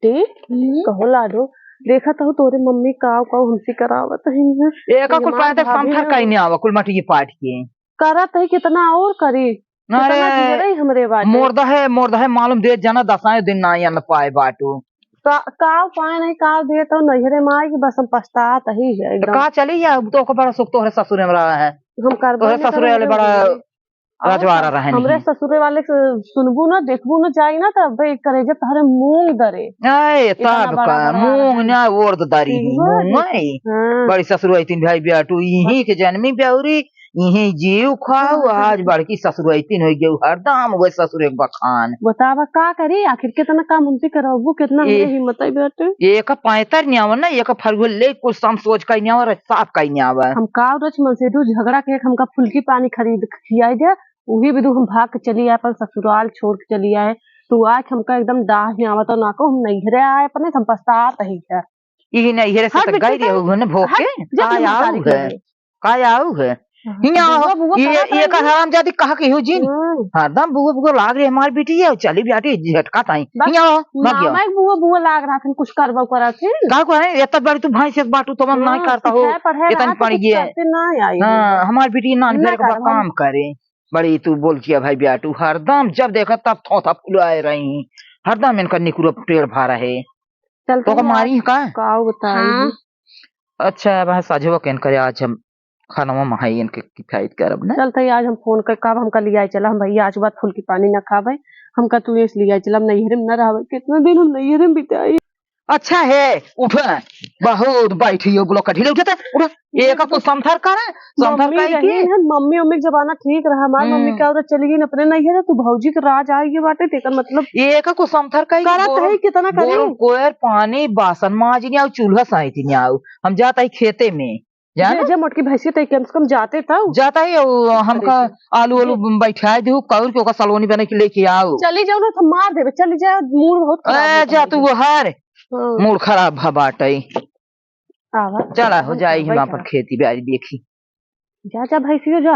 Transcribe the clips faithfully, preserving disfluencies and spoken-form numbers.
बिट्टी, हम्म। कहो लाडो, देखत हूँ तोरे मम्मी काव काव हमसे करावत है। एका ये कुल हमार पाए तक भाभी संथर ना कहीं नहीं आवा, कुल मटिए पाट के। करत है कितना और करी, कितना अरे, ढेर है हमरे बाटे। मोर्दा है, मोर्दा है, मालूम दे जना दसाएं दिन ना अन्न पाए बाटू। का, काव पाए नहीं, काव दे तो नैहरे में आए कि बस हम पछतात ही है तो एकदम। का चली जा, अब तो ओकर बड़ा सुख तोहरे ससुरे में रहा है। हम करबे तोहरे नहीं ससुरे वाले करेंगे बड़ा बिल्कुल। रजवाड़ा रहन हमरे ही। ससुरे वाले से सुनबू ना, देखबू ना, जाई ना, तब भाई करेजा तोहरे मूंग दरे। आए, इतना तब बड़ा का बड़ा मूंग रहन। ना ओर्द दरी ही, ठीक बा। मूंग आई। हाँ। बड़ी ससुर आई तीन भाई बेटू, इही के जन्मी बेउरी, इही जीव खाऊ, हाँ। आज बड़की ससुर आई तीन हो गयो, हरदम वो ससुर एक बखान। बतावा का करी, आखिर कितना काम उनसे करबू, कितना हमरे ए, हिम्मत आई बेटे। एक पैतर नहीं आवन ना, एक फरुआ ले कुछ सम सोच का नहीं आवन, साफ का नहीं आवन। हम काव रच मन से दू झगड़ा के एक हमका फुल्की पानी खरीद खियाई दे, उही बिदु हम भाग के चली आए, अपन ससुराल छोड़ के चली आए। तू आज हमका एकदम डाह ही आवत ना को, हम नैहरे आए अपने, हम पछतात ही है। ई नैहरे से हट तो बिट्टी गई रहे तो, हो ने भोग हट, के। जा का तू आऊ मातारी है? के। का आऊ है? हाँ, हियाँ बुआ, आओ। बुआ ये, करा ये कर का ली। हरामजादी कहा के हो जिन? हम्म। हरदम बुआ, बुआ लाग रहे हमार बिटिया, चली बेटी झटका ताई। बस हियाँ आओ, मत जाओ। नाम है बुआ, बुआ लाग रहा था, कुछ करबो करा थे। का को है? इतना बड़ी तू भैंस एक बाटू तो मन नहीं हाँ, करता हो। सिखाए पढ़ाए इतनी रहा था, पढ़ी कुछ है। करते ना आई हाँ, हो। हमार बिटिया नान ना फेर के करब हम। काम करे। बड़ी तू बोल किया भाई बेटू, हरदम जब देखा तब थोथा फुलाए रही, हरदम इनका निकुरो टेढ़ भा रहे। चल तो तू मारी आज का? का बताई? हाँ। अच्छा, अब सजवा केन करे, आज हम खानवा में है इनके किफायत करब ना। चल तई आज हम फोन कर, कब हमका लियाए चला, हम भैया आज बात फुल्की पानी ना खाबे, हमका तू इस लियाए चला, हम नैहरे में ना रहबे, कितना दिन हम नैहरे में बिताई। अच्छा है, उठ, बहुत बैठी हो, बोलो कढ़ी ले उठे, उठ, एक को समथर करे, समथर मम्मी कही रही के। है, मम्मी, मम्मी के जमाना ठीक रहा, हमार हम्म। मम्मी क्या उधर चली गई अपने नैहरे, तू भौजी के राज आ गए बाटे, तेकर मतलब एक को समथर कही के करत बोल, है, कितना करी? बोल, कोयर, पानी, बासन माज नहीं आऊ, चूल्हा साइत नहीं आऊ, हम जाता ही खेते में, जाना? जे, जे मोटकी भैंसी तई कम से कम जाते तऊ। जाता ही, वो हमका अरे से। आलू, आलू जे बैठा दे, कौर के ओका सलोनी बने के लेके आओ। चली जाओ ना, तो मार देबे, चली जाओ, मूड बहुत खराब ए, होता जा है। तू वो हर, हाँ। मूड खराब भा बाटई। आवा। चला, हो हम जाई, करबे हम अपन करा। खेती बाड़ी देखी। जा, जा, भैंसियो जा।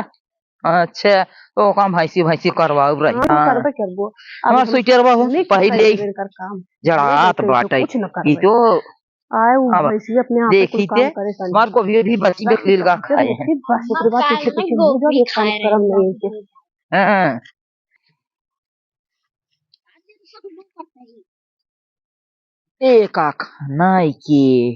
अच्छा, तो काम भैंसी, भैंसी करवाऊ रही। हाँ, हाँ। करबे करबो। अब हमार हम स्वेटर बा हो, निक पहिले ही कर काम। जड़ात नहीं, बाटई। कुछ न करबे। ई तो आए उ अब भैंसी अपने आप देखी कुल काम ते, करे सन। हमार गोभी भी बची बा, लील गा खाए हैं। देखी, बस ओकरे बाद पीछे पीछे मुँह जब एक काम करम नहीं के। हाँ। ए का खाना है के?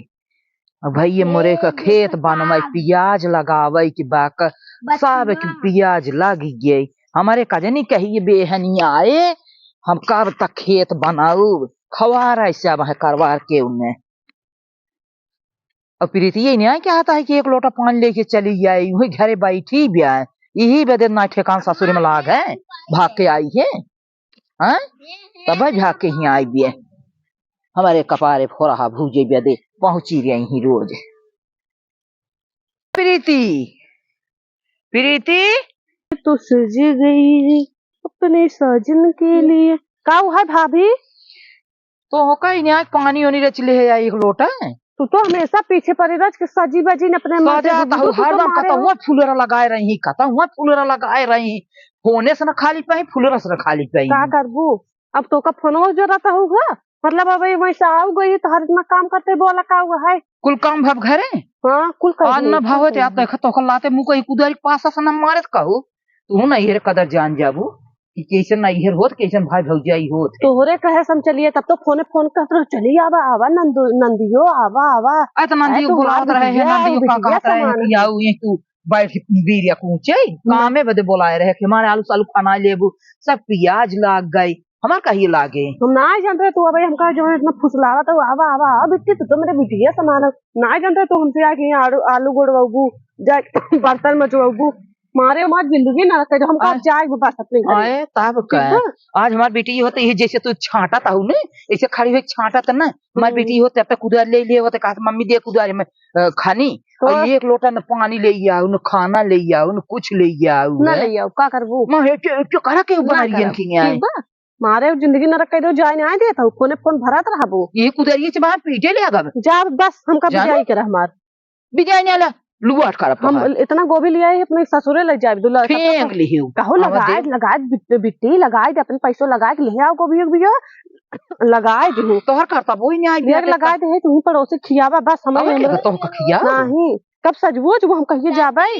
अब भाई ये मोरे का खेत बनवाई, पियाज लगावे के बा, क-, सब के पियाज लग गई। हमारे कजनी कही बेहनी आए, हम कब तक खेत बनाऊ? खवार ऐसे अब है करवार के उन्हें। और प्रीति ये नहीं क्या आता है कि एक लोटा पानी लेके चली जाए, वही घरे बैठी भी आए, यही बदे ना ठेकान ससुर में लाग है, भाग के आई है, हाँ? तब भाग के ही आई भी है। हमारे कपारे फोरहा भूजे बदे पहुंची रही ही रोज। प्रीति, प्रीति, तो सज गई अपने साजन के लिए। का हुआ है भाभी? तो हो कहीं नहीं, आज पानी ओनी रच ले है या एक लोटा। तू तो हमेशा पीछे पड़ी रच के सजी बजी न अपने मजे सजा गुगुलू, तो तू हरदम तो मारे कतहुआ हो। फुलरा लगाए रही, कतहुआ फुलरा लगाए रही। फोने से न खाली पाई, फुलरा से न खाली पाई। का करबू? अब तो का फोनवा जो रहता होगा, मतलब अब वैसे आऊ गई तो हर इतना काम करते बोला का हुआ है? कुल काम भब घरे? हाँ, कुल कर आज दिए, न भाव कुल ते आप कर देखा तो लाते मुँह कहीं कुदारी पासा से न मारत कहू। तू ना ये कदर जान जाबू। कि कैसन नैहर होत, कैसन भाई भौजाई होत है। तोहरे कहे से हम चलिए, तब तो फोने फोन करत रहो, "चली आवा, आवा नंदो, नंदियो, आवा, आवा।" अरे तो नंदियो अरे तो बुलावत हमार रहे हैं, बिटिया, नंदियो का बिटिया कहत रहे हैं समान कि है। आओ ये तू बैठ के बीरिया कूचे, ना। कामे बदे बुलाए रहे कि हमारे आलू सालू खाना लेबू, सब पियाज लाग गई, हमार कहिए लागे। हम ना जानते तू, अब हमका जो है इतना फुसलावा तो आवा, आवा, आवा, बिट्टी तू तो मेरे बिटिया समान है। ना जानते तू हमसे आके यहाँ आलू, आलू गोड़वाबू, जा बर्तन मजवाबू, मारे हमार जिंदगी ना रखे, जो हमका आय। जाए बस अपने घरे। आय, तब ठीक का? बा? आज हमार बेटी होते ही जैसे तू छांटत हऊ ने, ऐसे खड़ी हुई छांटत ना, हमार हम्म। बेटी होते अब तक कुदार ले लिए होते, कहा, "मम्मी दे कुदार में, अ, खानी।" तो और एक लोटा न पानी ले आओ, न खाना ले आओ, न कुछ ले आओ, ना हैं? ले आओ, का करबू? मैं हे, के, के करा के ना बनारियन करब। की न्याय? ठीक बा? मारे जिंदगी नरक कर दो, जाए नहीं देत हऊ, फोने फोन भरत रहबो। ये कुदारिये से बाहर पीटे ले आगब। जा बस, हमका जानो? बिदाई कर हमार। बिदाई नहीं आला। लुआट करब हम तोहार। इतना गोभी लिया है, अपने ससुरे ले जाए, दुल्हा फेंक लिहिउ। कहो, लगाए, दे। लगाए बिट-, बिट्टी, लगाए दे, अपन पैसो लगाए के ले आओ गोभी, गोभी, लगाए दे। तोहर करता वही न्याय बिया के लगाए दे, तू पड़ोसी खियावा, बस हमें अब के तो तोहका खियाओ? नहीं, कब सजबो, जब हम कहिए जाबे।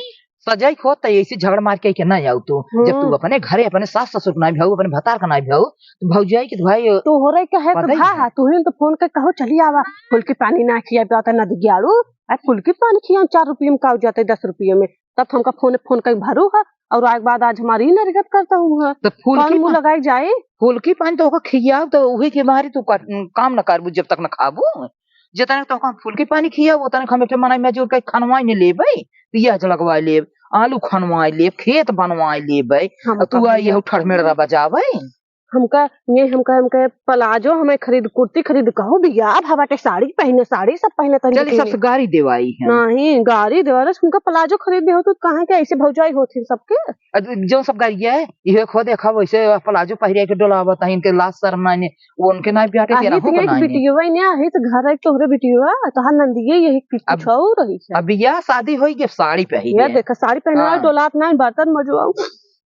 सजाई खो, त ऐसे झगड़ मार के, के ना आओ तू। जब तू हम्म। अपने घरे, अपने सास ससुर के ना भी हो, अपने भतार का ना भी हो, तो भौजाई के तो भाई, तू हो रही कहे तो पता ही भा, है। तू ही तो फोन के कहो, "चली आवा, फुल्की पानी ना खिया, पिया ना दिग्याड़ू।" आ फुल्की पानी खिया, चार रुपये में का हो जाते, दस रुपये में। तब तो हमका फोन, फोन कई भरू है, और आए के बाद आज हमारी ही नरगत करता हूँ है। तो फुल्की कौन मुँह पा-, लगाई जाए? फुल्की पानी तो ओकर खियाओ, तो उही के मारी तू का-, काम न करबू, जब तक न खाबू। जितने तो हम फुल्की पानी खियाओ, उतने हम एक ठे मनई मजूर के खनवाई ने लेबै, पियाज लगवाई लेब, आलू खनवाई लेब, खेत बनवाई लेबै। हम और तू कब आई, यहू ठड़मेड़रा बजाबै। हमका, ये हमका, हमका प्लाजो हमें खरीद, कुर्ती खरीद, कहो बियाह भा बाटे, साड़ी पहने, साड़ी सब पहने तनी चली, बिटिया। सबसे गाड़ी देवाई है। नहीं, गाड़ी देवा रस, हमका प्लाजो खरीद दे हो, तो कहाँ के ऐसे भौजाई होती सबके? अब जो सब गाड़िया है, इहे खो देखा, वैसे प्लाजो पहिरे के डोलावत है, इनके लाज शर्म नहीं, वो उनके ना ब्याटे, अरे, तेरा हो तो एक बनाई। बिटिया ने, अही तो घर है तोहरे बिटिया, तोहार नंदिये यही कुछ अब, और रही है। अब बियाह शादी होई के साड़ी पहिरे। ये देखा, साड़ी पहने हाँ। डोलात नहीं, बर्तन मजवाऊ।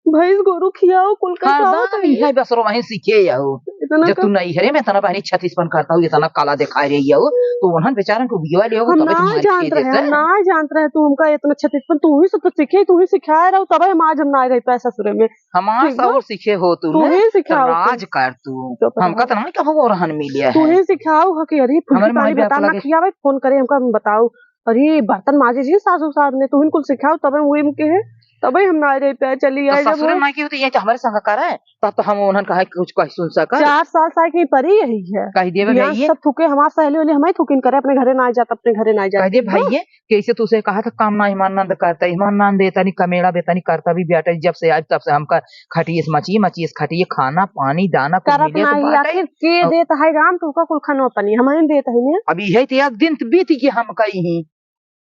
भैंस गोरू खियाओ, कुल का हरदम खाओ तो इहे बस रोवाही सीखे जाओ। इतना जब तू का नैहरे में इतना बहनी छत्तीसपन करता हो, इतना काला दिखाई रही हो, तो उन्हन बेचारन को बियाह ले हो, हम तबे तो ना मार जानत रहे, हम ना जानत रहे, तू हमका इतना छत्तीसपन, तू ही सब तो सीखे, तू ही सिखाए रहो, तबे हम आज हम ना रही पाए ससुरे में। हमार ठीक बा? ससुर सीखे हो तू तू ने, ही सिखाओ तू। राज कर तू। चुप रहो। हमका तो ना कहो रहन मिले तू है। ही सिखाओ हो कि अरे फुल्की हमारे माई पानी बाप बता ना लगे। खियावे, फोन करे हमका बताओ। अरे, बर्तन माजे जी सासू सास ने, तुहिन कुल सिखाओ, तबे वो इनके है, तबे हम ना रह पे चली तो आए जब ससुरे वो। माई के होते, ये तो हमारे संग करे, तब तो हम उन्हन कहा कि कुछ कह सुन सका। चार साल साल की परी यही है। कह देवे यहाँ भैया। सब थूके, हमार सहेली वाली हमें थूकिन करे, अपने घरे ना जात, अपने घरे ना जात। कह दे ठीक बा? भैया, कैसे तू से कहा था, काम ना ईमान नंद करता, ईमान नंद देता नहीं, कमेड़ा बेता नहीं करता भी बेटा, जब से आज तब से हमका खटिए से मचिए, मचिए से खटिए, खाना, पानी, दाना, कुल करत मिले तो नाही, बाटे। आखिर के और देत है राम, तो ओका कुल खाना पानी हम ही देत है ने। अब इहे तो एक दिन तो बीत गया हमका ही,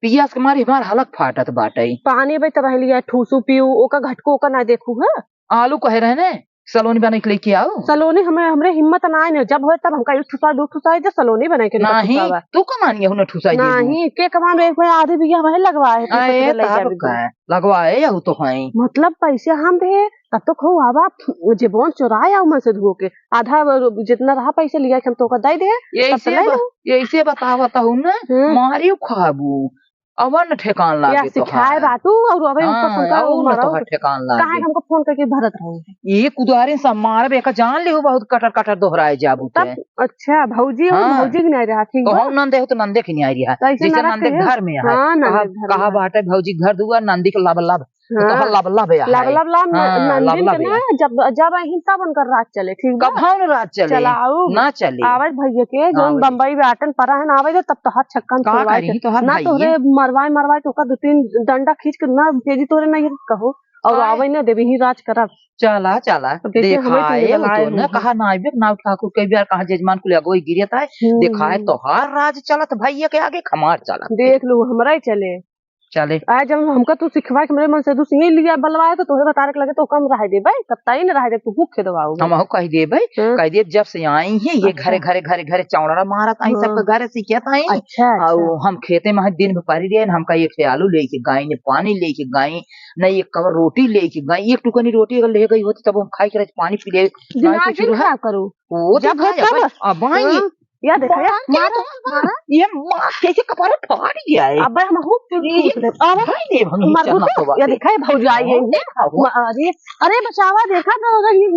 पियास के मारे हमार हलक फाटत बाटे। पानी बे तब लिया ठूसू पीऊ, ओका घटको ओका ना देखू है। आलू कहे रहे ने, सलोनी बना के लेके आओ। सलोनी हमें, हमरे हिम्मत ना है ने, जब होए तब हमका एक ठुसा, दो ठुसा दे, सलोनी बना के नहीं, ठुसावा। तू कमानी है, उन्हें ठुसा दे दू। नहीं, के कमान एक भाई आधी बिया वही लगवा है, तू अरे, कुछ ले तब जाबे का? दू। लगवाए या तो हैं। मतलब पैसे हम दे, तब तो कहू, अब आप जे बोन चुराए आओ मन से धुओ के, आधा जितना रहा पैसे लिया के हम तोका दे दे, तब यही तो से ले ब-, लो। यही से बतावत हूँ ना, हम्म। मारियो खाबू, अवन ठेकान या लागे सिखाए तोहार। बाटू, और अबे ऊपर हाँ, से उनका और न मारो। तोहार ठेकान लागे। काहे हमको फोन करके भरत रहो? ये कुदारे से मारबे का जान ले हो, बहुत कटर कटर दोहराए जाबू तब ते। अच्छा, भौजी और हाँ। भौजी के नहीं रहा, ठीक तो बा? हम नंदे हो तो नंदे के नहीं आई रहा। तो ऐसे जैसे नरक नंदे के है? घर में है। हाँ, नंदे कहा, घर कहा में। बाटे भौजी घर दुआर, नंदी के लब लब। तो हाँ। कहा लब लब है। लब लब लब न-, हाँ, नंदिन लब के लब ना, है। जब, जब अहिन तब उनकर राज चले, ठीक बा? कब हम राज चले? चलाऊ। ना चले। आवत भैया के, जौन आवत। बम्बई में आटन परा है ना, आवे दे, तब तोहार छक्कन का छोड़वाए करी, के। तोहार ना भाई तोहरे है। मरवाए, मरवाए, तो ओकर दो तीन डंडा खींच के ना भेजी तोहरे नैहर कहो। और आए। आवे ना देबे, ही राज करब। चला, चला। अब देखिए, हमें देखा तो है, निकल वो आए तो ना हैं। कहा ना आइबे, ना ठाकुर के बिहार कहाँ जजमान कुल अगोई गिरत है। हम्म, देखाए हम्म। तोहार राज चलत भैया के आगे, खमार चलत। देख लो, हमरा ही चले। चले। आ, जब हमका तू सिखवा के मेरे मन से दूसरी लिया बलवाए तो तोहे बतारे के लगे तो कम रह देबे, कत्ता ही न रह दे, तू हुक खेदवाओगे। हम हो कह देबे, हम्म। कह देब जब से आई है, ये अच्छा। घरे, घरे, घरे, घरे चौड़ा मारत आई, हाँ। सबके घरे सिखत आई। अच्छा, अच्छा। और हम खेते में दिन भर पड़ी रहे, हमका एक ठे आलू लेके गई, ने पानी लेके गई, न एक कवर रोटी लेके गई, एक टुकनी रोटी अगर ले गई होती तब हम खाई के रहते, पानी पी ले, दिन ना आज दिन कुछ रहा। खराब करो। वो तो जब खाए, तब। अब, अब आई। हाँ, या देखा, या बाहर मारा, निकल, मारा। ये मार कैसे कपार फाड़ गया है। अब हम हुक ये फूक दे। अब भाई ने भंगी मार चना दो, तो या बाटे। देखा, ये भौजाई है, हाँ, ये। देखा वो। अरे, अरे बचावा, देखा तो अगर ये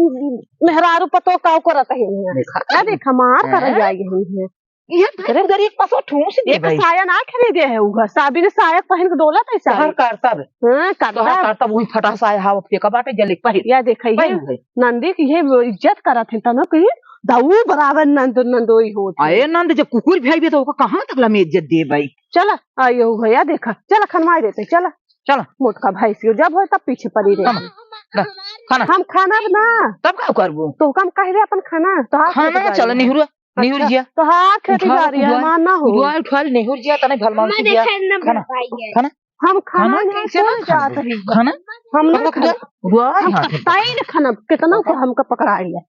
मेहरारू पतो का करत है ये। देखा। या देखा, मार कर हैं? जाई है ये। ये भाई अरे, उधर एक पसो ठूस दे एक भाई। साया ना खरीदे है उघर, साबी ने साया पहन के डोलत है साया। तोहर करतब। हाँ, करतब। तोहर करतब, वही फटा साया हवा फेंका बाटे, जले पहिर। या देखा, ये पहिर है। नंदी की ये इज्जत करत है, तनो की दाऊ बराबर नंद नंदोई होत है। अरे नंद, जब कुकुर भी आइबे तो ओका कहाँ तक लमे इज्जत देबे? चला, आइयो भैया, देखा, चला खनवाई देते, चला। चला। मोटका भैंसियो जब होए तब पीछे पड़ी रहे। हम, ना, खाना। हम खाना ना। तब का करबो? तो हम कह दे अपन खाना, तो हाथ खाना में चल, जाए। निहुर, निहुर अच्छा, जिया। तो हाथ खेती उठा, जा रही है, उठा, हमार ना हो। उठा, उठा, निहुर जिया, तने भल मानुस मैं जिया। देखा इतना खाना, बड़ा भाई है। खाना। हम खाना खाना ना कैसे ना कोई जात खाबो? नहीं। खाना? हम ना पकड़, खाना। उठा, हम हाथ में। कतई ना खाना, कितना पकड़। हमका पकड़ा लिया।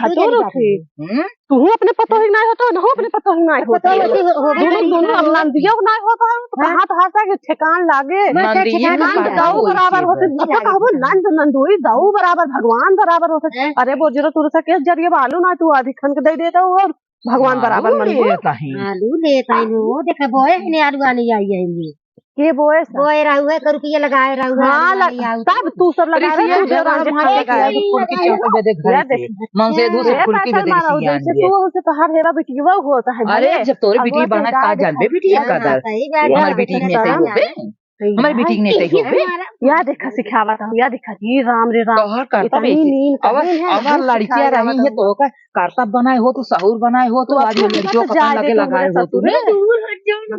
हटो रुखी। हम्म? तू अपने पतोही नाहीं होतो, नहु अपने पतोही नाहीं होतो। पतोही होती हो, हो, दोनों, दोनों अब नंदियो नाहीं होतो है, तो हाँ। कहाँ तो हर सा के ठेकान लागे। मैं ठेकान ठेकान लागे। दाऊ बराबर होते, अब तो कहबो नंद नंदोई दाऊ बराबर, भगवान बराबर होते। हैं? अरे बोजरो, तू सा के जरिए आलू ना तू आधी खन के दे देता हो और भगवान बराबर आलू मन लेता है। आलू लेता है, वो देखे बोए ने आलू आने आई है ये। के बोए सा? बोए रहू है, के रुपये लगाए रहू है, हाँ, आलू लग-, आने आऊ तब तू। तू सब लगाए रहू, तू देवरान जेठान लगाए रहू। कुल की चौक दे दे घर या से। देख। मन से धू से ये कुल की पैसा दे दे मारा, सियान जैसे ये। तू उसे तोहार हेरा बिटिया होता है, अरे, भले। जब तोरे अब बिटिया वो बना का जानबे बिटिया का दर? सही बात है, हमार बिटिया में से होबे। हमारे बेटी के नेटई हो बे। या देखा सिखावत हो, या देखा, हे राम रे राम। तोहर करतब इतनी ऐसे। नीन अब कहीं है, हमार लड़कियाँ रही है तो ओकर करतब बनाए हो, तू सहूर बनाए हो, तू आज अपने लड़कियों का जाए अपन लगे दे, लगाए हो तू। दूर हट जाओ ना।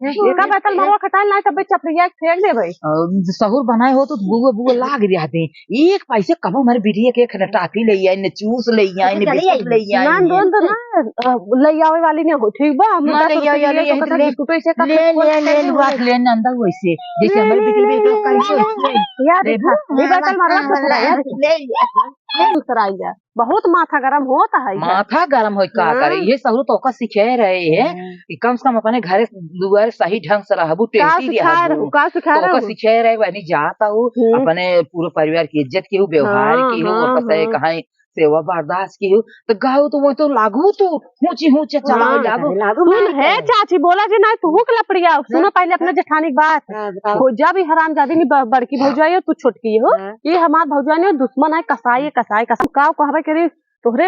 एका बैतल मरवा खटाइल ना, तबे चपड़िया के फेंक देबे। अ, सहूर बनाए हो तो बुआ, बुआ लाग रहा थे। एक पैसे कबो हमारे बिटिया के खने टाफी ले आई, न चूस ले आई, न बिस्कुट ले आई, ना, न दोन तो ना, अ, ले आवे वाली नहीं हो, ठीक बा? हम ना ले आवे वाली है, तो ले, बिस्कुट ऐसे का ले, ले, ले, ले, ले, ले, नंदा वैसे, जैसे हमारे बिटिया भी तो कहीं वैसे। या देखा, ये बैतल मरवा खटाइल, या देखा। ले लिया। ले दूसरा आइया। बहुत माथा गरम होत है इधर। माथा गरम होई का करे? हाँ। ये सहूर तो ओका सिखाए रहे हैं कि कम से कम अपने घरे दुआरे सही ढंग से रहबू, का टेहती सिखाए रहबू। रहू, का सिखाए तो ओका रहू? सिखाए रहे, वहनी जात हूँ, हम्म। अपने पूरे परिवार की इज्जत की हूँ, व्यवहार हाँ, की हूँ, हाँ, ओका से हाँ। कहाँ सेवा बर्दाश्त की हूँ, तो गाओ तो वो तो लागू तो हुची हुची चलावे हाँ, लागू। लागू सुन, मारे हे के। चाची, बोला जी, नाहीं, तू के लपड़िया। सुनो हाँ? पहले अपने हाँ? जेठानी के बात। हाँ, बताओ। हो जा भी हरामजादी नहीं, ब-, बड़की भौजाई हो, तू छोटकी हो। हाँ। ये हमार भौजाई नहीं हो, दुश्मन है, कसाई है, कसाई, कसाई। का कहबे करी, तोहरे,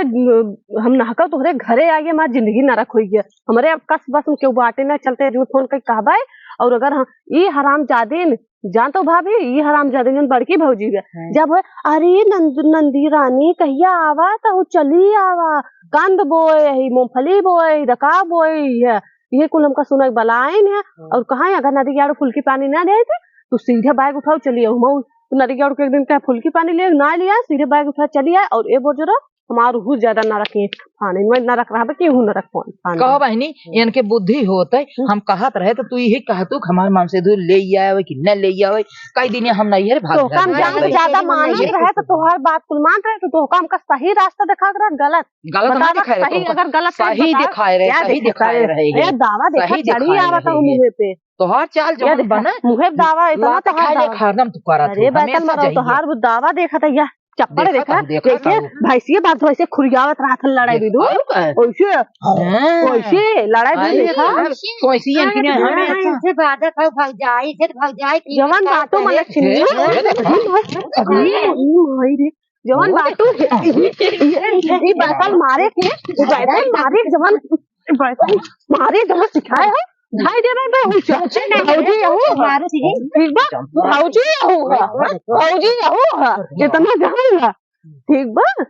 हम नहका तोहरे घरे आइए, हमार जिंदगी नरक होई गया। हमरे अब कस बस में केहू बाटे ना, चलते जूं फोन कई कहबे। और अगर हम, ई हरामजादिन, जान तो भाभी, ई हरामजादिन जौन बड़की भौजी है, हाँ। जब है, "अरे नंद-, नंदी रानी, कहिया आवा, तो चली आवा, कंद बोए ही, मूंगफली बोए ही, दका बोए ही है।" ये कुल हमका सुनाई बलाइन है। हाँ। और कहाँ अगर नदी के आड़ू फुल्की पानी ना दे थे, तो सीधे बैग उठाओ, चली आओ, हम नदी के आड़ू के एक दिन का फुल्की पानी ले ना लिया, सीधे बैग उठा चली आए। और ए बोजरो, हमार हु ज्यादा नरक है, फाने में नरक रहबे, केहू नरक फान, फाने। कहो बहिनी, हम्म। इनके बुद्धि होत है, हम्म। हम कहत रहे तो तू यही कहतू कि हमार मानसे दूर ले आवे कि न ले आवे, कई दिन हम नहीं है भाग तो जाते हम हैं। जान ज्यादा मानत रहे तो तोहार बात कुल मान रहे तो तोहका हमका सही रास्ता देखा कर गलत। गलत ना बतावा, दिखाए रहे सही तो। अगर गलत है सही बतावा, दिखाए रहे, क्या सही देखा दिखाए है? रहे ए, हैं। दावा देखा सही चढ़ी दिखाए आवत रहे हूँ हैं। मुँहे पे। तोहार चाल या जौन देखा, बना, मुँहे पे दावा, इतना लात तोहार खाए ले दावा। खारदम तू करत अरे हो, बैतल हमेशा मरो, जाइए। तोहार वो दावा देखा था, या चप्पड़ देखा देखा, था, देखा देखिए, था। भैंसिए बात वैसे खुरियावत रहा था लड़ाई देखा बिदु। था। ओइसे, हाँ। ओइसे लड़ाई बिदु अरे देखा। यार, सोइसी है कि नहीं, हाँ, हमेशा। इसे बात है, भौजाई, इसे भौजाई की जवान बात बातों करे। मलक छिनिया। हे, हे, हे, अरे, माई रे। जवन वो बाटू, देखो। ई, ई, ई, ई बैतल मारे के, ई बैतल मारे के जवन, ई बैतल मारे जवन सिखाए हो, ढाई दे रहे बे, ऊंचा। ऊंचे नहीं भौजी, है। यहू है। मारो सीधे। ठीक बा? भौजी, यहू है। भौजी, यहू है। इतना जान ला। ठीक बा?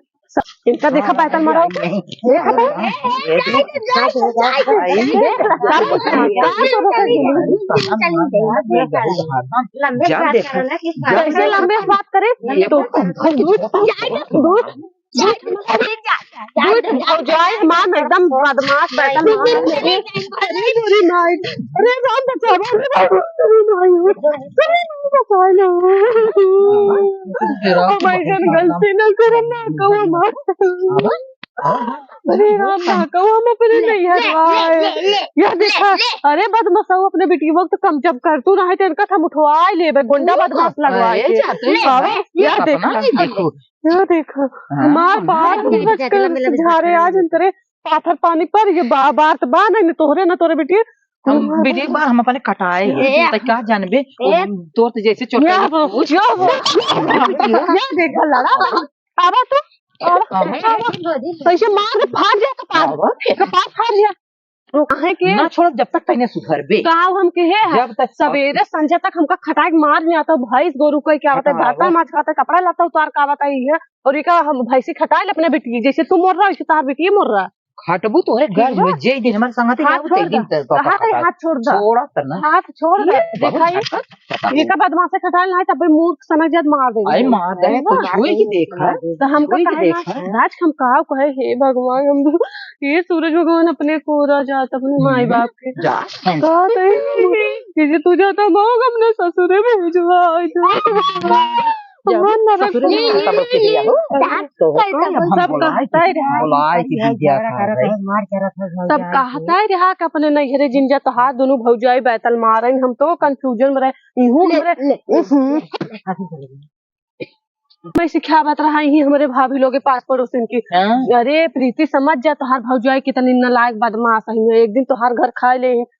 इनका देखा, बैतल मारो। देखा तो? लंबे कैसे बात करना कि कैसे लंबे बात करे? ये तो दूध, दूध, दूध, दूध, भौजाई हमार एकदम बदमाश, बैतल मार। अरे, अरे, माई, अरे, राम बचावा, अरे, राम, अरे, माई, अरे, राम बचावा। हम ऐसन गलती न करम ना, कहू हमार। अरे राम, ना कहू, हम अपने नैहर आए। या देखा, अरे बदमाश, अपने बेटी वक्त कम जब कर तू ना है, तो इनका हम उठवाए लेबे, गुंडा बदमाश लगवा के। बाबा, या देखा, या देखा, हमार बाप झारे आज अंतरे पाथर पानी पर ये बा-, बात बा नहीं, तोहरे ना तोहरे बेटी। हम बेटी बा, हम अपने कटाए हैं, तो क्या जानबे, तोर तो जैसे चोट या वो, या वो, या देखा लड़ा। आवा तू, आवा, आवा। कैसे मार के फाड़ दिया कपार, कपार फाड़ दिया। काहे के? ना छोड़ब जब तक तैने सुधरबे। गाँव हम के है, जब तक सवेरे संझा तक हमका खटाई के मार नहीं आता, भैंस गोरू कोई क्या होता है, भाता माछ खाता, कपड़ा लत्ता उतार का आवता ही है, और ये का हम भैंसी खटाई ले अपने बेटी, जैसे तू मर रहा, वैसे तार बेटी मर रहा। हटबू तोहरे घर में, जे दिन हमारे संगति हाथ रहबू, छोड़ ते दिन दे। कहा तो हाथ छोड़ दे। छोड़ा त ना। हाथ छोड़ दे। ये बहुत देखा ये। हरकत, पता ये नहीं। का बदमाश है, खटाल ना है, तब मूर्ख समझ जात मार देंगे। अरे मार दे, है तो ना? छुई के देखा। तो हमका छुई के कहे ना, देखा। राज हम का कहे, हे भगवान, हम तो, ये सूरज भगवान अपने कोरा जात, अपने माई बाप के। जा, हैं। कहा तो ये, ये जे तू जाता, हम अपने ससुरे भेजवा, जा। भगवान नरक ससुरे में तब के लिया हो। तो हो तो हम सब बोलाए कहता ही रहा। बोलाए कि दीदिया खा गई। सब कहता ही रहा कि अपने नैहरे जिन जा तोहार दोनों भौजाई बैतल मारन, हम तो confusion में रहे। इहू ले, हमरे, ले। उहुं। मैं सिखावत रहा ही हमरे भाभी लोग के पास पड़ोसिन की। हाँ। अरे प्रीति समझ जा तोहार भौजाई कितनी नालायक बदमाश है, एक दिन तोहार घर खा ले।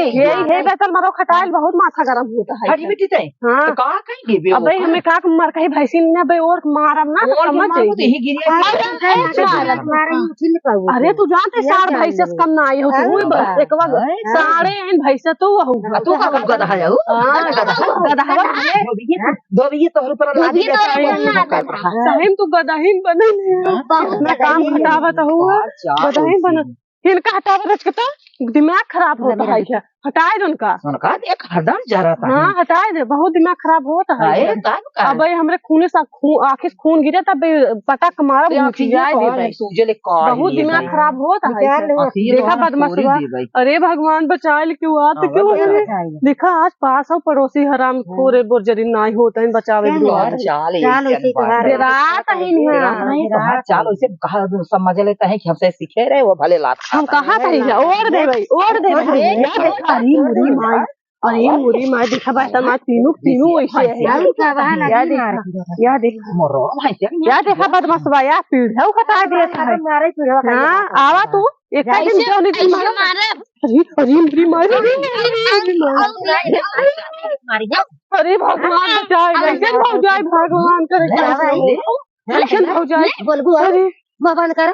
यही है, बेहतर मरो खटाइल, बहुत माथा गरम होता है। हरी बेटी तै? हाँ। तो का कहीं देबे अबे ओका? हमें का मर कहीं भैंसी ने अबे और मारम ना, तो और समझ मारो जाइए। तो यही गिरिया अरे, के ए, चाल। मारे उठी न पाऊ। अरे, तू जानते ये साढ़ जान भैंसे से ले। कम ना आई हो, तू अरे बस बा। एक बार अरे। साढ़े आइन भैंसे तो वहू। आ, तू का गधा है, हो? हाँ, गधा। गधा है। धोबिये, धोबिये तोहर ऊपर लादी धोबिये तोहर ऊपर लादी। सही में तू गदहिन बनल है। हाँ? बहुत इतना काम गदहिन। घटावत हुआ। अच्छा, गदहिन बनल। इनका हटावे रच के तो दिमाग खराब होता है क्या? हटाए दे उनका। उनका देख हरदम जरता है। हाँ, हटाए दे, बहुत दिमाग खराब होता है अरे, क्या? तब का? अब ये हमरे खूने सा खू-, आँखें से खून गिरे तब ये पटक मारा, ये मुँह आँखें चिल्लाए ये दे कौन है? भाई। सूजले काढ़ बहुत लिए दिमाग भाई। खराब होता है निकाल क्या? लो। आँखें ये देखा कौन है? बदमाशवा। तोड़ी दे भाई। अरे भगवान बचाए ले क्यों आते हाँ, क्यों बदमाश है? है। देखा आज पास हो पड़ोसी हराम हाँ। खोरे बोर जरी नाई होता है बचावे क्या के लिए। यार, चाल चाल ऐसे उसी के बात बारे है। में। रात है नहीं है। रात नहीं तो हर चाल वैसे कहा समझ लेता है कि हमसे सीखे रहे वो भले लात हम खाता है। कहा था ही है, ओढ़ दे भाई, ओढ़ दे भाई। या देखा, अरे मुरी माई, अरे मुरी माई, देखा बा, तना तीनों, तीनों वैसे है। हम का बहा या लगी देखा, मार के। या देखा, मोरो भाई क्या? या देखा बदमाशवा, या पीढ़ा हटा देता है। मारे पीढ़ा खा हाँ, जाता है। आवा तू, एक ऐसे, दिन जाने दिन ऐसे मारा। मारे। अरे, अरे मुरी माई, अरे, अरे, अरे, अरे, अरे, मारी जा। अरे भगवान बचाए, अरे, कैसे भौजाई भगवान करे, अरे, कैसे भौजाई? नहीं, बोलबू, अरे। मुँह बंद कर।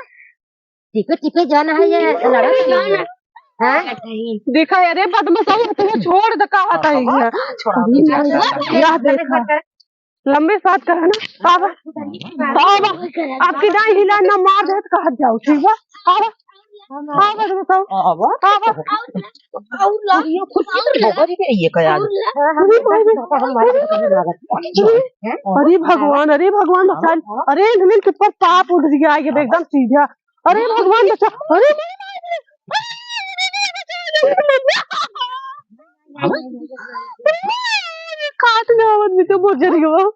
टिपे टिपे जाना है ये लड़क। हाँ? देखा, अरे बदमाश, अब तुम्हें छोड़ दे, कहा था ये। छोड़ा, अरे, छोड़ा, यह देखा। लंबे साथ करा ना, बाबा, बाबा, आपकी दाई हिला ना मार दे तो कहा जाओ, ठीक बा? बाबा, बाबा, बदमाश, बाबा। बाबा, ये खुद की तो ठोकर ही गई है क्या यार? अरे, अरे भगवान, अरे भगवान, बचा ले। अरे, इन्हें के ऊपर पाप उठ गया, ये एकदम सीधा। अरे भगवान बचा, अरे नहीं, नहीं, नहीं, नहीं, काट दे, आवाज में तो बहुत जरी हो।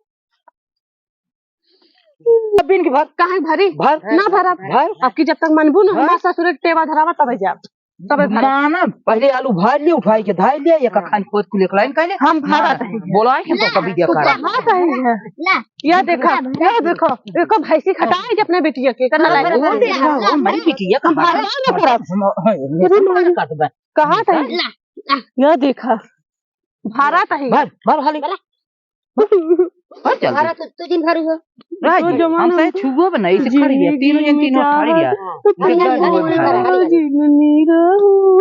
अब इनके भर। काहे भरी? भर। ना भरब। भर। अब की जब तक मनबू ना, भर। हमार ससुर के टेवा धरावा तबे जाब। तबे भरब। मानब, पहले आलू भर ले, उठाई के धाई ले, एक खान पोत को लेकर लाइन कर ले। हम भरत हैं। बोलाए हैं तो कभी देखा। हाँ, सही है। ला। या देखा, या देखो, एको भैंसी खटाई के अपने बिटिया के, करना हाँ, लायक। वो देखा, वो हमारी बिटिया का हम भरबा ना करब। हम, हम, हम, अरे माई। काटबे। कहाँ था? ला, ला। या देखा, भारत है। भर, भर, हाली। भर, जल्दी। भारत तो, तो दिन भर हुआ। रह तो जाए। जमाना हमसे में छुओ भी नहीं, इसे खड़ी है। तीनों जन जिंदगी तीनों खड़ी है। चाहत, इनके अपना दर्द घर बहुत में है। रहो, जिंदगी रहो।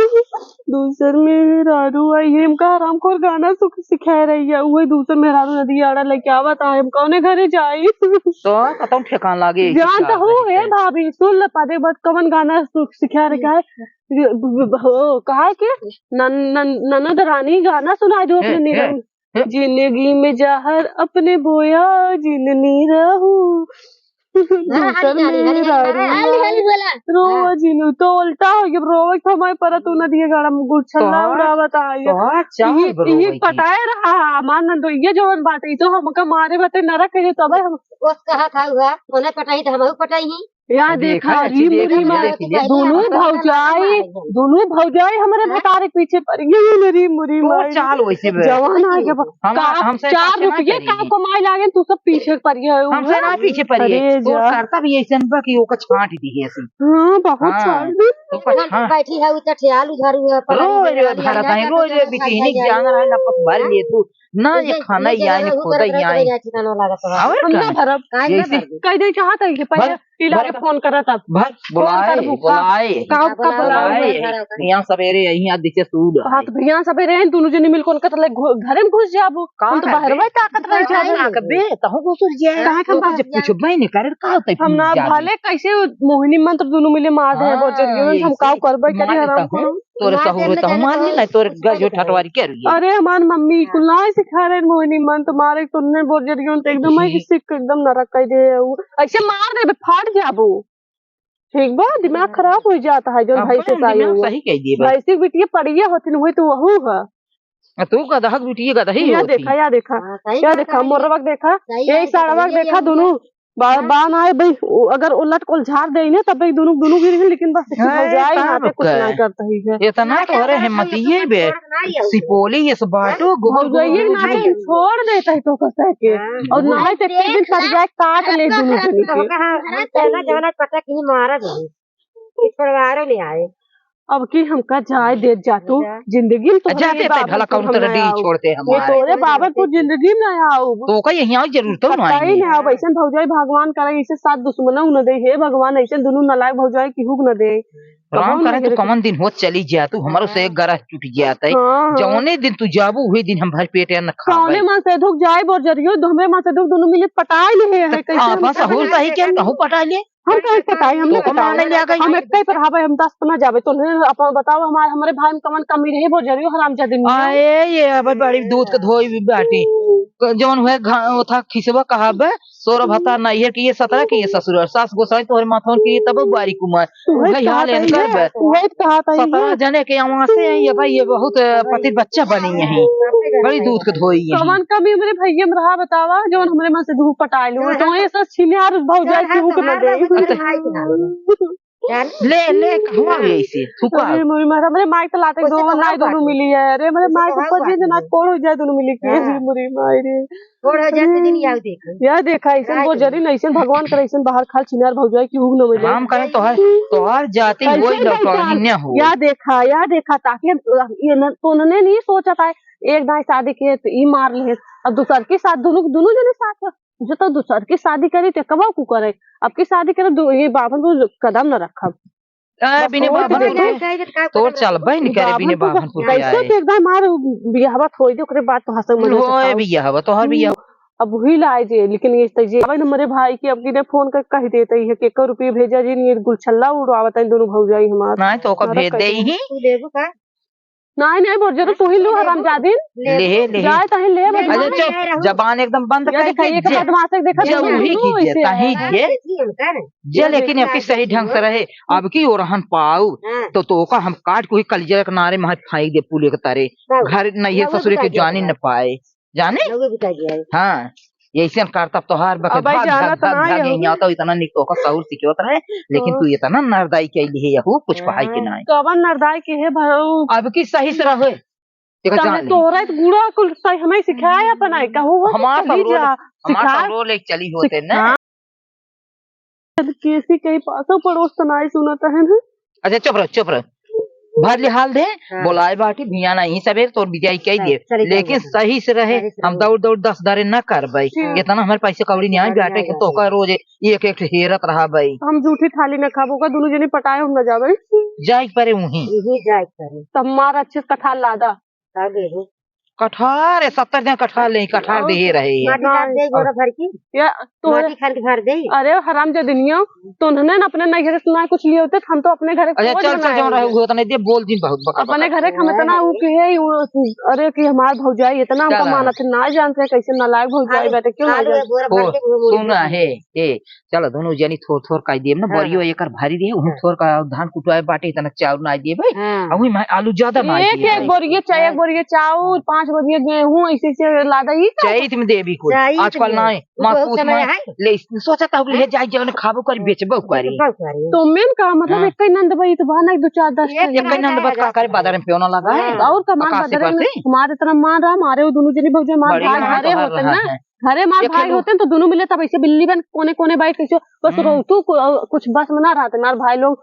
दूसर मेहरारू आई है, हमका हरामखोर गाना सुख सिखाए रही है। वही दूसर मेहरारू नदी आड़ा लेके आवत है, हम कौने घरे जाई? तो कतौ ठेकान लागे, जान तो हो, हे भाभी, सुन ले, पादे बात कवन गाना सुख सिखाए रही है? ये ब-, ब-, ब-, हो, कहा कि नन-, नन-, ननद रानी गाना सुनाई दो अपने ए, ए, नीरज। ए। जिंदगी में जहर अपने बोया जिननी रहू। हाँ, दूसर हरी, हरी, हरी, मेहरारू हरी, हरी, हरी बोला। रोवा हाँ। जिनू, तो उल्टा हो गया, रोवे तो हमारे पर तू नदिया गाड़ा में गुच्छल्ला तो, उड़ावत आ गया। तो चार ये, बरो ये वही की। पटाए रहा, हमार नंदोइया जवन बाटे, ई तो हमका मारे बाटे नरक के, तबे हम ओस कहा था हुआ, ओने पटाई तो हमहू पटाई ही। या देखा, देखा, अरे देखा, मेरी माँ, देखा, देखा, दोनों देखा, भौजाई, देखा, दोनों भौजाई हमारे हाँ? भतारे के पीछे पड़ गई, मेरी मुरी तो माई। चाल वैसे बे। जवान आ गया बा। हम, का, हमसे चार रुपये का कमाई लागे, तू सब पीछे पड़ गया हो, हमसे ना पीछे पड़ गए। अरे तो जा। करता भी ऐसे बा कि ओका छांट दी है ऐसे। हाँ, बहुत हाँ। छांट दी। तो कुछ, हाँ। बैठी है, उ चठियाल उधर हुआ, पलंग रोज उधर रोज वाली भरत है, है, रोज रोज बिटिहनी जान रहा है, लपक भर लिए तू। ना ये ये खाना ये ये आए, ना खुदा ये आए। ठिकाना लागत बा। और हम ना का? भरब। काहे ना जैसे भरबे? कह दे चाहत है कि पहले भर, इलाज भर, फोन करत अब। भर, फोन बुलाए, करबू का? बुलाए। का, का बुलाए? बुलाए? यहाँ सवेरे यहीं आज दिखे सूद हाँ, आए। तो भैया सवेरे हैं, दोनों जने मिलकर उनका तले घु-, घरे में घुस जाबू। का हम तो करबे? बाहरवा ताकत रह जाबे। का करबे? तहु घुस जाए। काहे के तो बाहर कुछ पूछबे नहीं करे, का होता है हम ना जाबे? भले कैसे मोहिनी मंत्र दोनों मिले मार दे, हाँ, बजरियो में हम का करबे, करी हराम करो। तोरे मार सहूर देने होता हूँ, जाने मान ली तो ना, तोरे कुछ गजो नहीं करे। ठटवारी के रुइया। अरे, हमार मम्मी कुल ना सिखा रहे मोहिनी मंत्र मारे, तोरने बजरियो तो एकदम ही जी। सिख के एकदम नरक कर दे। उ ऐसे मार देबे, फाट जाबो। ठीक बा, दिमाग खराब हो जाता है, जौन अब भैंसे से आई दिमाग हुआ। सही कह दिए बा। भैंसी के बिटिया पड़िया होती न, वही तो वहू है। आ, तू गदहा के बिटिया गदही या होती। देखा, या देखा, हाँ, सही या बात देखा, है। मोरवा के देखा, सही यही बात है, साड़वा के ये देखा, ये दोनों बा-, हाँ। बान आए भाई, उ-, अगर उलट कोल झाड़ दे ने, तब भाई दोनों, दोनों गिर गए, लेकिन बस इतना ए, भौजाई तब नाते कुछ का? ना करता ही है। इतना ना तोहरे करता हिम्मत ही ये बे। छोड़ ना ये। सिपोली ये सब बाटो, गोबर भौजाई गोबर ये गोबर नाते गोबर। छोड़ देता है तो कहता है के। हाँ। और ना तो एक दिन परिवार काट ले दोनों जने के। हाँ, हाँ, हाँ, पटक ही मारा दे। इस परिवारों ले आए। अब की हमका जाए देत जा तू, जा। जिंदगी में तोहरे जाते ये ते बाबन भला तू कौन हम तरह ना डी आओ। छोड़ते हम ये आए। तोरे बाबन तू जिंदगी में ना आओ। तो का यहीं आओ जरूरत हो पता ही नहीं। नहीं आओ, ऐसन भौजाई भगवान करे, ऐसे साथ दुश्मन न दे, हे भगवान, ऐसे दोनों नालायक भौजाई की हुक न दे। राम कबहुँ करे नहीं तू रे। कमन दिन होत चली जा तू, हमारो से एक गरह टूट जात है। हाँ, हाँ। जौने दिन तू जाबू, वही दिन हम भर पेट अन्न खाबे। कौने मन से दुख जाए बोर जरियो, दो हमरे मन से दुख दोनों मिले पटाए ले है, तो कैसे आपन हम सहूर सही के कहूँ पटाए ले? हम काहे पटाई, हम तो ना कमाने पटाई। ले आ गई। हम एक ही पर हवे, हम दस पर ना जाबे। तो उन्हें अपन बताओ, हमारे, हमारे भाई में कवन कमी रहे, वो जरियो हरामजादी में। आए, ये अब बड़ी दूध के धोई भी बाटी। जौन हुए घा-, ओथा खिसवा कहाबे, सोरह भता नैहर के ये सतरह के ये ससुर, सास गोसाई तोहरे माथवन के ये तब बारी कुमार। तू वही वही हाल कहत है इनकर ना, बे। तू वही कहत है सतरह ना। जने के यहाँ से हैं, ये भाई, ये बहुत, अ, पति बच्चा बनी है। बड़ी दूध के धोई है। कवन कमी हमरे भैया में रहा बतावा, जौन हमरे मन से दूध पटाए लो। तो ये सब छिनार भौजाई केहू के ना दे। ले, ले, कहवा गई से? थुका। अरे, मोरी माई, हमरे माई तो लाते दो, ना दोनों मिली है। अरे, हमरे माई को पति जना कोड़ हो जाए दोनों मिली के। हाँ। अरे, मोरी माई रे। कोड़ हो जाए तो दिन याद देखो। याद देखा, ऐसन वो जरी नहीं, ऐसन भगवान करे, ऐसन बाहर खाल छिनार भौजाई केहू न मिले। राम कहे तोहार, तोहार जाति कैसे वही लौटौनी देखा? न हो। या देखा, या देखा, ताकि ये न, तो उन्होंने नहीं सोचा था, एक दाई शादी किए तो ई मार ले, अब दूसर के साथ दोनों, दोनों जने साथ है। जो तो दूसर की शादी करी ते कबा को करे, अब की शादी करे दो, ये बाभन को कदम न रखब। ए, बस बिने वोट बाभन दे को दे। तोर चलबे नहीं करे बिने बाभन को। कैसे के एकदम मार बियाहवा थोड़ी दे, ओकरे बाद तो हंसे मजे से होए खाओ। बियाहवा, तोहर बियाह। अब वही लाए जे, लेकिन ये तो जे, अब हमरे भाई के अब किने फोन कर कह देते है कि एको रुपये भेजा जी, ये गुलछल्ला उड़ावत है दोनों भौजाई हमार। नहीं तो ओकर हमारा भेज दे ही। तू लेबू का? नहीं, नहीं, बोल, जरूर तू ही लो, हरामजादी। ले, ले। जाए तो ही ले, ले, बदमाश। अच्छा, चुप, जबान एकदम बंद ये करके देखा, ये जे, बदमाश है, देखा, जे तू वही लो की जे, इसे। ताही हाँ, जे, देखिए, उनका ना। जे, लेकिन देखिए, अबकी सही ढंग से रहे, अबकी ओरहन पाऊ, हाँ। तो, तो ओका हम काट के वही कलिजा के नारे में फेंक दे पुलिया के तारे। तब, घर नहीं है, तब वो ससुरे के बिका जानी जाएगा। न पाए। जाने? लोगे बिका गया है। हाँ, यैसे करता तोहार बके अब भाई भाग, जाना भाग, तो भाग, ना भाग, है। यहीं आता इतना निक तोका सहूर सिखवत रहे, लेकिन तो तू इतना नरदाई के लिए यहू कुछ पहाई के हाँ। नाई। कवन नरदाई के है भाऊ? अब की सही से रहे। एक तहने जान ले। तोहरा तो गुड़ा कुल सही हमें सिखाए अपन आई, कहू हो हमार कभी सगरो जा, ले, हमार सिखा, सगरो ले चली होते ना। सिखा। कैसी कहीं पासो पड़ोस तो नाई सुनत है ना। अच्छा, चुप रह, चुप रह। भर ले हाल दे, हाँ। बोलाए बाटी, भिया नहीं सवेर तोर बिजाई कई हाँ, दे। चले लेकिन जाएंगे। सही से रहे, सही से हम रहे। दौड़ दौड़ दस दारे न करबे। ठीक। इतना हमारे पैसे कौड़ी नहीं आए, कौड़ी बैठे नहीं के आए। तोका रोज एक एक हेरत रहा बई। हम जूठी थाली न खाबो का, दोनों जने पटाए हम न जाबे। जाए के परे उहीं। यही जाए के परे। तब मार अच्छे से कठार लादा। का देबो? कठार, ए, सत्तर दिन कठार ले, कठार और देहे रहे ये। माटी खान दे, बोरा भर के। या, तो माटी खान के भर दे। अरे, हरामजादिनिया, तो उन्होंने ना अपने नैहरे से ना कुछ लिए होते, हम तो अपने घरे अच्छा, खोज चल, चल, बनाए जौन रहे, होते। वो तो नहीं दे, बोल दिन बहुत बकबक अपने करता। घरे हम इतना ऊ के है, ऊ, अरे, कि हमार भौजाई इतना हमका चला। मानत है, ना जानते हैं कैसे नालायक भौजाई आलू, बाटे, क्यों ना आलू जानते? बोरा ओ, भर के घूम सुन, घूम। हे, ए, चलो, दोनों जनी थोर थोर काई देब ना, हाँ। बरियो एकर भारी रहे, उहूँ हाँ। थोर का धान कुटवाए बाटे, इतना चाउर ना देबे, हाँ। आ उही में आलू ज्यादा ना एक, देबे। एक बोरिया चाउर, हाँ। एक बोरिया चाउर, पाँच बोरिया गेहूँ, ऐसे, ऐसे लादा ही का? चैत में देबी कुल, चैत आजकल में। ना, वो मास बहुत पूस समय में है। ले, सोचा था, ले हाँ। जाए, जवन खाबो करी, बेचबो करी। बेचबो करी। तो मेन का मतलब, हाँ। एक ही नंद भाई तो बहाना, एक दो चार दस एक ठे। एक ही नंद भाई का करे, बाजार में पेवना लगा है। हाँ। और का मान आकाश बाजार में करते? हमारे इतना मान रहा, हमारे वो दोनों जनी भौजाई, हमारे बड़ी भाई मान हमारे तो हर होते रहा ना। है। घरे मार एक भाई लोग होते हैं तो दोनों मिले तब ऐसे बिल्ली बन कोने कोने बैठ के सो, बस हम्म। रोतू को-, कुछ बस में ना रहते। मार भाई लोग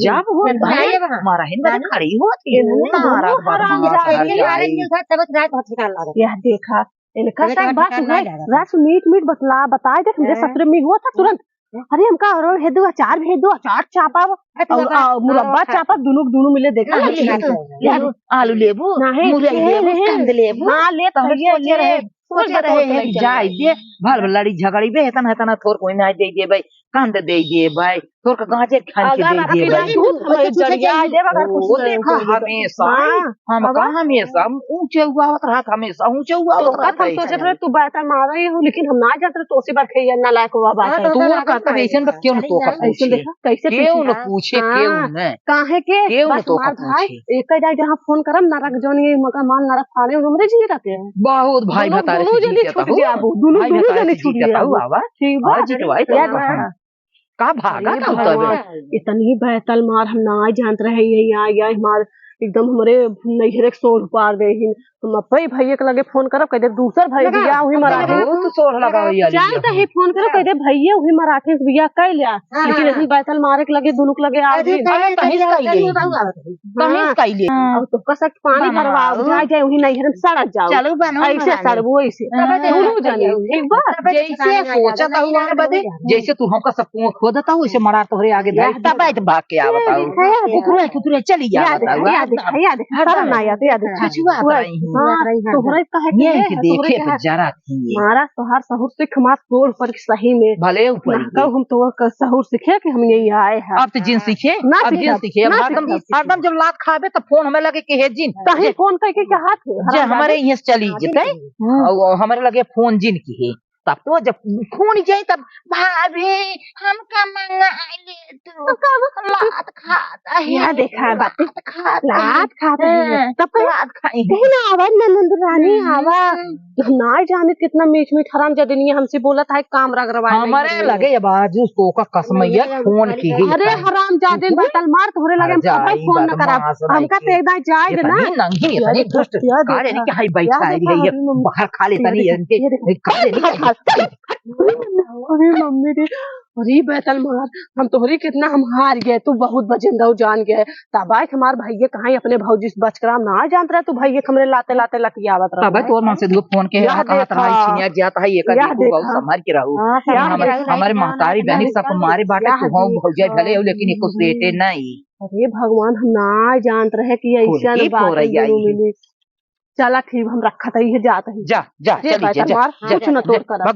जब वो मरा है ना, खड़ी होती है, तारा बात हमारा घर जाए। यह देखा, इनका सब बात है, रस मीठ मीठ बतला, बताए देख, मेरे ससुर में हुआ था तुरंत। अरे, हमका और हेदू अचार भी हेदू, अचार चापा, अरे, और, बाबा, और मुरब्बा हाँ, चापा, दोनों, दोनों मिले देखा। हाँ, है। हाँ, हाँ। ले, आलू लेबू, नहीं, मुरई नहीं, लेबू, नहीं। कंद लेबू। हाँ, ले, तो हम ये, सोचे ये, रहे, सोचे रहे, जाए दे, भल भल लड़ी झगड़ी बे, इतना, इतना थोर कोई ना दे दे भाई। कंद दे देबै, तोर का गाजर खान के अगर दे अभी देबै। नहीं दूध हमें जरिया देब, अगर कुछ वो नहीं देखा, होई तो। हमेशा, हाँ, हम अब का हमेशा ऊंचे हुआ होत रहत, हमेशा ऊंचे हुआ तो होत का रहत हम है। सोचत रहे, तू बात मारा ही हो, लेकिन हम ना जात रहे, तो उसी बार खैया ना लायक हुआ बात हाँ, है। तो तोर का तो ऐसन बा, क्यों न तो का ऐसे पूछे? देखा, कैसे क्यों न पूछे? पूछे, हाँ। क्यों न? काहे के? क्यों न बस तो का हमार भाई पूछे? एक जाए जहाँ फोन करम, नरक जौन ये मका माल नरक फाड़े, हमरे जी रहते हैं। बहुत भाई दोनों, भतारे दोनों से जने जीते छूट हो। जाबो, दोनों, भाई दोनों भतारे जने से छूट जीते हो, जाबो। आवा। ठीक बा? आज तो आई तो याद बा। हाँ। का भागा अरे का उतर बे? भगवान, इतनी बैतल मार हम ना जानत रहे, ये यहाँ, यहाँ हमार एकदम हमरे नैहरे के सोर पार दे ही। हम अपने भैया के लगे फोन करब, कह दे दूसर भाई लगा, बियाह हुई लगा, मराठी। बहुत सोर लगाओ यार, जाए ये तो ही फोन करब, कह दे भैया हुई मराठी से बियाह कर लिया। हाँ, लेकिन हाँ। अभी बैतल मारे के लगे, दोनों के लगे आओ अरे, जी। अरे, कहीं कहीं कहीं कहीं कहीं हाँ। कहीं ले। हाँ। और तो कसक पानी बनवाओ। भरवाओ, जाए, जाए, वहीं नैहर में सड़क जाओ। चलो बनो ऐसे बनाने। सड़बो, ऐसे। हाँ। दोनों जाने, ठीक बा? जैसे सोचत हूँ वहाँ बदे, जैसे तू हमका सब कुआं खोदत हो, वैसे मरार तोहरे आगे धर, तब आए तो भाग के आवत हो। देखा, याद है। कुतुरे, कुतुरे चली याद आवत है, हो। याद है, याद है। हर शर्म ना याद, याद है। छछुआ वही, रही हूँ। हाँ, तोहरे कहे के ये है, कि तोहरे देखे कहे तो जरा थी। मारा तोहार सहूर से हमार तोड़ पर सही में। भले ऊपर ना ही। कहूँ हम तो क-, सहूर सीखे कि हम यही आए हैं। अब तो जिन सीखे, ना अब जिन सीखे, सीखे, अब ना हरदम, सीखे। हरदम जब लात खाबे तब फोन हमें लगे कि हे जिन, कहीं जे, फोन करके क्या हाथ है? जे हराम हमारे जादे। यहाँ से चली जेते, हम्म। और हमरे लगे फोन जिन की है, तब तो जब खून जाए तब, "भाभी, हमका मंगा ले तू, तो का वो लात खात है, यहाँ देखा बा। लात खात है।" हाँ, तब तो लात खाई। कहीं ना आवा, ननद रानी, हम्म। आवा। हम ना जाने कितना मीठ मीठ हरामजादिनिया हमसे बोलत है, काम रगड़वा ले। हमारे लगे अब आज उसको का कसमैया फोन की ही अरे था। हरामजादे, बैतल मार, तोहरे लगे हम कबो फोन न करब। हमका ते एकदम जाए दे ना। इतनी नंगी, इतनी दुष्ट, का जाने कि हाई बैठा है, ये बाहर खा लेता नहीं, इनके खा लेनी। अरे मम्मी रे, अरे बैतल मार, हम तोहरे कितना हम हार गए, तू बहुत बजन दऊ जान गए। तब आए हमार भैया कहाँ अपने भौजी से बच कर हम ना जानत रहे, तू भैया हमरे लाते लाते लतियावत रहे। तब तोर मन से दुगो फोन के यहाँ कहा तरह छिनिया जाता है, ये कर देखो, बहुत संभाल के रहो। हाँ, संभाल के रहो। हमारे महतारी बहनी सब मारे बाटे, तू हो भौजाई भले हो, लेकिन एको सेटे नहीं। अरे भगवान, हम ना जानत रहे कि ऐसा बात है। चला ठीक, हम रखत ही है, जात ही। जा, जा, चली जा, जा, कुछ न तोड़ कर।